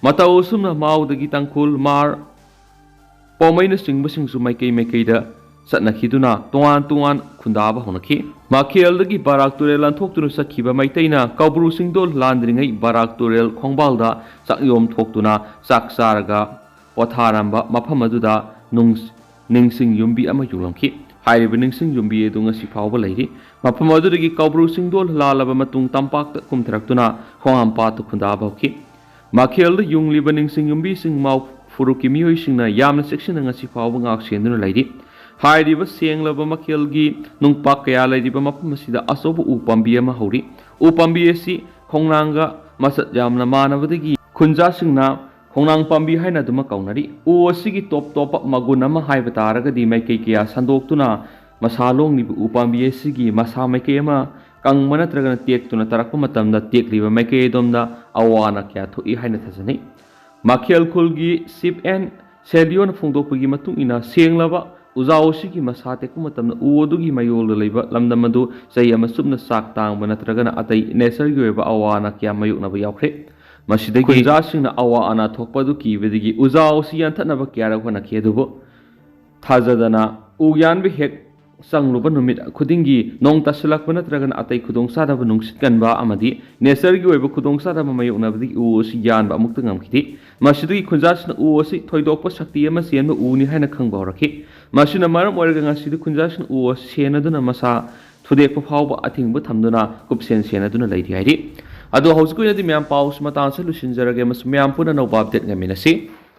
ꯃꯇꯧ ꯑꯁꯨꯝꯅ ꯃꯥꯎꯗꯒꯤ ꯇꯥꯡꯈꯨꯜ, ꯃꯥꯔ, ꯄꯥꯎꯃꯩꯅꯆꯤꯡꯕꯁꯤꯡꯁꯨ ꯃꯥꯏꯀꯩ ꯃꯥꯏꯀꯩꯗ ꯆꯠꯅꯈꯤꯗꯨꯅ ꯇꯣꯉꯥꯟ ꯇꯣꯉꯥꯟ ꯈꯨꯟꯗꯥꯕ ꯍꯧꯅꯈꯤ꯫ ꯃꯈꯦꯜꯗꯒꯤ ꯕꯔꯥꯛ ꯇꯨꯔꯦꯜ ꯂꯥꯟꯊꯣꯛꯇꯨꯅ ꯆꯠꯈꯤꯕ ꯃꯩꯇꯩꯅ ꯀꯧꯕ꯭ꯔꯨ ꯆꯤꯡꯗꯣꯜ ꯂꯥꯟꯗ꯭ꯔꯤꯉꯩ ꯕꯔꯥꯛ ꯇꯨꯔꯦꯜ ꯈꯣꯡꯕꯥꯜꯗ ꯆꯥꯛꯌꯣꯝ ꯊꯣꯛꯇꯨꯅ ꯆꯥꯛ ꯆꯥꯔꯒ ꯄꯣꯊꯥꯔꯝꯕ ꯃꯐꯝ ꯑꯗꯨꯗ ꯅꯨꯡ-, ꯅꯤꯡꯁꯤꯡ ꯌꯨꯝꯕꯤ ꯑꯃ ꯌꯨꯡꯂꯝꯈꯤ꯫ ꯍꯥꯏꯔꯤꯕ ꯅꯤꯡꯁꯤꯡ ꯌꯨꯝꯕꯤ ꯑꯗꯨ ꯉꯁꯤ ꯐꯥꯎꯕ ꯂꯩꯔꯤ꯫ ꯃꯐꯝ ꯑꯗꯨꯗꯒꯤ ꯀꯧꯕ꯭ꯔꯨ ꯆꯤꯡꯗꯣꯜ ꯂꯥꯜꯂꯕ ꯃꯇꯨꯡ ꯇꯝꯄꯥꯛꯇ ꯀꯨꯝꯊꯔꯛꯇꯨꯅ ꯈꯣꯡꯍꯥꯝꯄꯥꯠꯇ ꯈꯨꯟꯗꯥꯕ ꯍꯧꯈꯤ꯫ ꯃꯈꯦꯜꯗ ꯌꯨꯡꯂꯤꯕ ꯅꯤꯡꯁꯤꯡ ꯌꯨꯝꯕꯤꯁꯤꯡ ꯃꯥꯎ ꯐꯨꯔꯨꯞꯀꯤ ꯃꯤꯑꯣꯏꯁꯤꯡꯅ ꯌꯥꯝꯅ ꯆꯦꯛꯁꯤꯟꯅ ꯉꯁꯤ ꯐꯥꯎꯕ ꯉꯥꯛ ꯁꯦꯟꯗꯨꯅ ꯂꯩꯔꯤ꯫ ꯍꯥꯏꯔꯤꯕ ꯁꯦꯡꯂꯕ ꯃꯈꯦꯜꯒꯤ ꯅꯨꯡꯄꯥꯛ ꯀꯌꯥ ꯂꯩꯔꯤꯕ ꯃꯐꯝ ꯑꯁꯤꯗ ꯑꯆꯧꯕ ꯎ ꯄꯥꯝꯕꯤ ꯑꯃ ꯍꯧꯔꯤ꯫ ꯎ ꯄꯥꯝꯕꯤ ꯑꯁꯤ ꯈꯣꯡꯅꯥꯡꯒ ꯃꯁꯛ ꯌꯥꯝꯅ ꯃꯥꯟꯅꯕꯗꯒꯤ ꯈꯨꯟꯖꯥꯁꯤꯡꯅ ꯈꯣꯡꯅꯥꯡ ꯄꯥꯝꯕꯤ ꯍꯥꯏꯅ ꯑꯗꯨꯃꯛ ꯀꯧꯅꯔꯤ꯫ ꯎ ꯑꯁꯤꯒꯤ ꯇꯣꯞ ꯇꯣꯞꯄ ꯃꯒꯨꯟ ꯑꯃ ꯍꯥꯏꯕ ꯇꯥꯔꯒꯗꯤ ꯃꯥꯏꯀꯩ ꯀꯌꯥ ꯁꯟꯗꯣꯛꯇꯨꯅ ꯃꯁꯥ ꯂꯣꯡꯂꯤꯕ ꯎ ꯄꯥꯝꯕꯤ ꯑꯁꯤꯒꯤ ꯃꯁꯥ ꯃꯥꯏꯀꯩ ꯑꯃ ꯀꯪꯕ ꯅꯠꯇ꯭ꯔꯒꯅ ꯇꯦꯛꯇꯨꯅ ꯇꯥꯔꯛꯄ ꯃꯇꯝꯗ ꯇꯦꯛꯂꯤꯕ ꯃꯥꯏꯀꯩ ꯑꯗꯣꯝꯗ ꯑꯋꯥ ꯑꯅꯥ ꯀꯌꯥ ꯊꯣꯛꯏ ꯍꯥꯏꯅ ꯊꯥꯖꯅꯩ꯫ ꯃꯈꯦꯜ ꯈꯨꯜꯒꯤ ꯆꯤꯐ ꯑꯦꯟ ꯁꯦꯂꯤꯌꯣꯅ ꯐꯣꯡꯗꯣꯛꯄꯒꯤ ꯃꯇꯨꯡ ꯏꯟꯅ ꯁꯦꯡꯂꯕ ꯎꯖꯥꯎ ꯑꯁꯤꯒꯤ ꯃꯁꯥ ꯇꯦꯛꯄ ꯃꯇꯝꯗ ꯎ ꯑꯗꯨꯒꯤ ꯃꯌꯣꯜꯗ ꯂꯩꯕ ꯂꯝꯗꯝ ꯑꯗꯨ ꯆꯩ ꯑꯃꯁꯨꯡ ꯆꯥꯛ ꯇꯥꯡꯕ ꯅꯠꯇ꯭ꯔꯒꯅ ꯑꯇꯩ ꯅꯦꯆꯔꯒꯤ ꯑꯣꯏꯕ ꯑꯋꯥ ꯑꯅꯥ ꯀꯌꯥ ꯃꯥꯌꯣꯛꯅꯕ ꯌꯥꯎꯈ꯭ꯔꯦ꯫ ꯃꯁꯤꯗꯒꯤ ꯈꯨꯟꯖꯥꯁꯤꯡꯅ ꯑꯋꯥ ꯑꯅꯥ ꯊꯣꯛꯄ ꯑꯗꯨ ꯀꯤꯕꯗꯒꯤ ꯎꯖꯥꯎ ꯑꯁꯤ ꯌꯥꯟꯊꯠꯅꯕ ꯀꯌꯥꯔꯛ ꯍꯣꯠꯅꯈꯤ, ꯑꯗꯨꯕꯨ ꯊꯥꯖꯗꯅ ꯎ ꯌꯥꯟꯕ ꯍꯦꯛ ꯆꯪꯂꯨꯕ ꯅꯨꯃꯤꯠ ꯈꯨꯗꯤꯡꯒꯤ ꯅꯣꯡ ꯇꯥꯁꯤꯜꯂꯛꯄ ꯅꯠꯇ꯭ꯔꯒꯅ ꯑꯇꯩ ꯈꯨꯗꯣꯡꯆꯥꯗꯕ, ꯅꯨꯡꯁꯤꯠ ꯀꯟꯕ ꯑꯃꯗꯤ ꯅꯦꯆꯔꯒꯤ ꯑꯣꯏꯕ ꯈꯨꯗꯣꯡꯆꯥꯗꯕ ꯃꯥꯌꯣꯛꯅꯕꯗꯒꯤ ꯎ ꯑꯁꯤ ꯌꯥꯟꯕ ꯑꯃꯨꯛꯇ ꯉꯝꯈꯤꯗꯦ꯫ ꯃꯁꯤꯗꯒꯤ ꯈꯨꯟꯖꯥꯁꯤꯡꯅ ꯎ ꯑꯁꯤ ꯊꯣꯏꯗꯣꯛꯄ ꯁꯛꯇꯤ ꯑꯃ ꯆꯦꯟꯕ ꯎꯅꯤ ꯍꯥꯏꯅ ꯈꯪꯕ ꯍꯧꯔꯛꯈꯤ꯫ ꯃꯁꯤꯅ ꯃꯔꯝ ꯑꯣꯏꯔꯒ ꯉꯁꯤꯗꯤ ꯈꯨꯟꯖꯥꯁꯤꯡꯅ ꯎ ꯑꯁꯤ ꯁꯦꯟꯅꯗꯨꯅ ꯃꯁꯥ ꯊꯨꯗꯦꯛꯄ ꯐꯥꯎꯕ ꯑꯊꯤꯡꯕ ꯊꯝꯗꯨꯅ ꯀꯨꯞꯁꯦꯟ ꯁꯦꯟꯅꯗꯨꯅ ꯂꯩꯔꯤ ꯍꯥꯏꯔꯤ꯫ ꯑꯗꯣ ꯍꯧꯖꯤꯛꯀꯤ ꯑꯣꯏꯅꯗꯤ ꯃꯌꯥꯝ ꯄꯥꯎꯁꯤ ꯃꯇꯥꯡ ꯑꯁꯤꯗ ꯂꯣꯏꯁꯤꯟꯖꯔꯒꯦ ꯑꯃꯁꯨꯡ ꯃꯌꯥꯝ ꯄꯨꯟꯅ ꯑꯅꯧꯕ ꯑꯞꯗꯦꯠ ꯉꯥꯏꯃꯤꯟꯅꯁꯤ꯫